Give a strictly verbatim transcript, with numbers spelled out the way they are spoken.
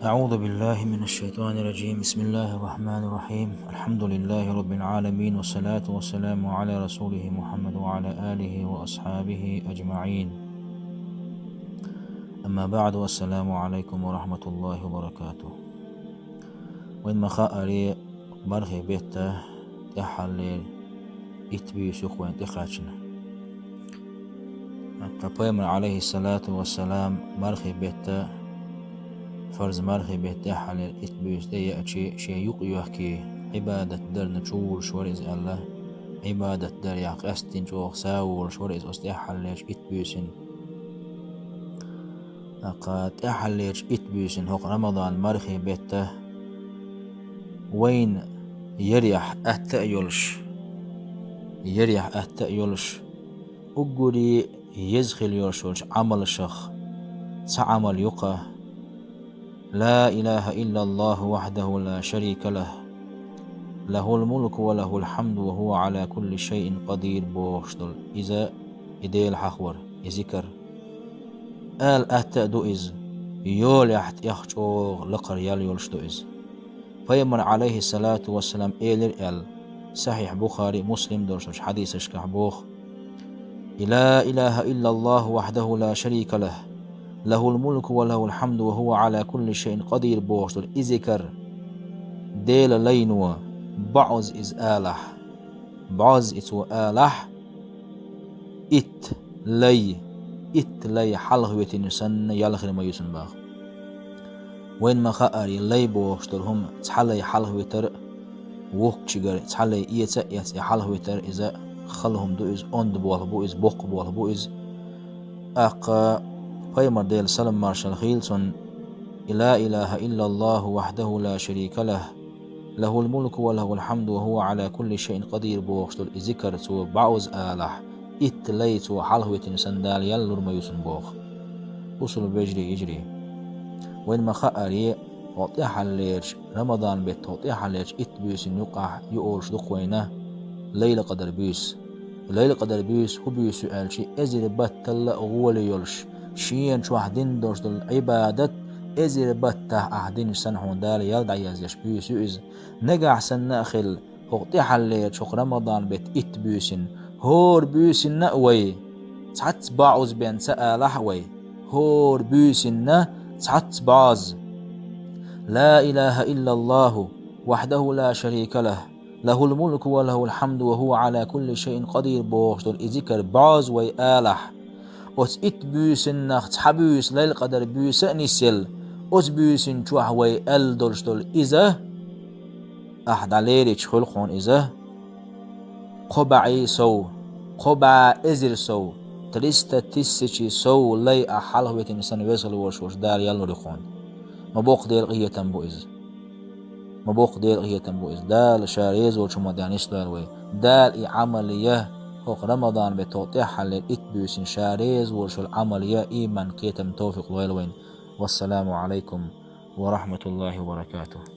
أعوذ بالله من الشيطان الرجيم. بسم الله الرحمن الرحيم. الحمد لله رب العالمين، والصلاة والسلام على رسوله محمد وعلى آله وأصحابه أجمعين. أما بعد، السلام عليكم ورحمة الله وبركاته. Вайн ма хаъара, мархий бетта тӀаьххьаллера итт буьйса юкъе вайна тӀекхаьчна. ТӀаккха Пайхамар, Ӏалайхи ссалату вассалам, мархий бетта, фарз мархий бетта тӀаьххьаллера итт буьйса тӀеяьча, шен юкъ йохкий, Ӏибадат дарна чувулуш вара иза аьлла, Ӏибадат дарехь къаьсттина чӀогӀа сов волуш вара иза оцу тӀаьххьаллерчу итт буьйсина. ТӀаккха тӀаьххьаллерчу итт буьйсина хӀокху Рамадан мархий бетта вайна ярехь атта а йолуш, ярехь атта а йолуш, уггаре еза хила йолуш йолчу Ӏамалшах цхьа Ӏамал ю-кх: «لا إله إلا الله وحده لا شريك له، له الملك وله الحمد وهو على كل شيء قدير», бохуш долу иза, и Дела хьахор, и зикар. Ала атта а ду иза, йолехь тӀех чӀогӀа лакхара ял йолуш ду иза. Пайхамар, Ӏалайхи ссалату вассалам, элира аьлла, Сахьихь Бухари, Муслим долчу хьадисашкахь боху: «لا إله إلا الله وحده لا شريك له، له الملك وله الحمد وهو على كل شيء قدير», бохуш долу и зикар Делан лайно бӀозза иза алахь, бӀозза и цо алахь, итт лай, итт лай хьалхавитина санна ял хир ма ю цуьнан боху. Вайна ма хаъара, лай бохуш долу хӀума цхьа лай хьалхавитар а, вукхачуьнгара цхьа лай эца а эцна и хьалхавитар, иза хала хӀума ду иза, онда болх бу иза, боккха болх бу иза. ТӀаккха Пайхамар, Делан салам-маршалла хуьлда цунна, и «لا إله إلا الله وحده لا شريك له، له الملك وله الحمد وهو على كل شيء قدير» бохуш долу и зикар цо бӀозза алахь, итт лай цо хьалхавитина санна Дала ял лур ма ю цунна боху. Бусалба вежарий, йижарий, вайна ма хаъара, хӀокху тӀаьххьаллерчу Рамадан бетта, хӀокху тӀаьххьаллерчу итт буьйсина юкъахь ю олуш ду-кх вайна Лайлатул-Къадар буьйса. Лайлатул-Къадар буьйса хӀун буьйса ю аьлча, эзар баттал а гӀоли йолуш, шена чохь дина долуш долу Ӏибадат эзар баттахь ахь динчу санна хьуна Дала ял дӀаязъеш буьйса ю иза. Нагахь санна а хилла, хӀокху тӀаьххьаллерчу хӀокху Рамадан бетта итт буьйсина, хӀора буьйсинна а вай цхьацца бӀозза бен ца алахь а вай, хӀора буьйсинна цхьацца бӀозза: «لا إله إلا الله وحده لا شريك له، له الملك وله الحمد وهو على كل شيء قدير» бохуш долу и зикар бӀозза вай алахь, оцу итт буьйсиннах цхьа буьйса Лайлатул-Къадар буьйса а нисъелла, оцу буьйсина чохь вай аьлла долуш долу иза, ахь дӀалерича хуьлу хьуна иза кхо бӀе сов, кхо бӀе эзар сов, триста тысячи сов лай ахь хьалхавитина санна веза хила волуш волчу Дала ял лур ю хьуна. Ма боккха Делан къинхетам бу иза. Ма боккха Делан къинхетам бу иза. Дала Ша реза волчу хӀуманна тӀехь нисдойла вай. Дала и Ӏамал ян, хӀокху Рамадан бетта тӀаьххьаллера итт буьйсина Ша реза волуш йолу Ӏамал ян, ийман, кхетам, товфикъ лойла вайна. Вассаламу Ӏалайкум ва рахьматуллахӀи ва баракатухӀ.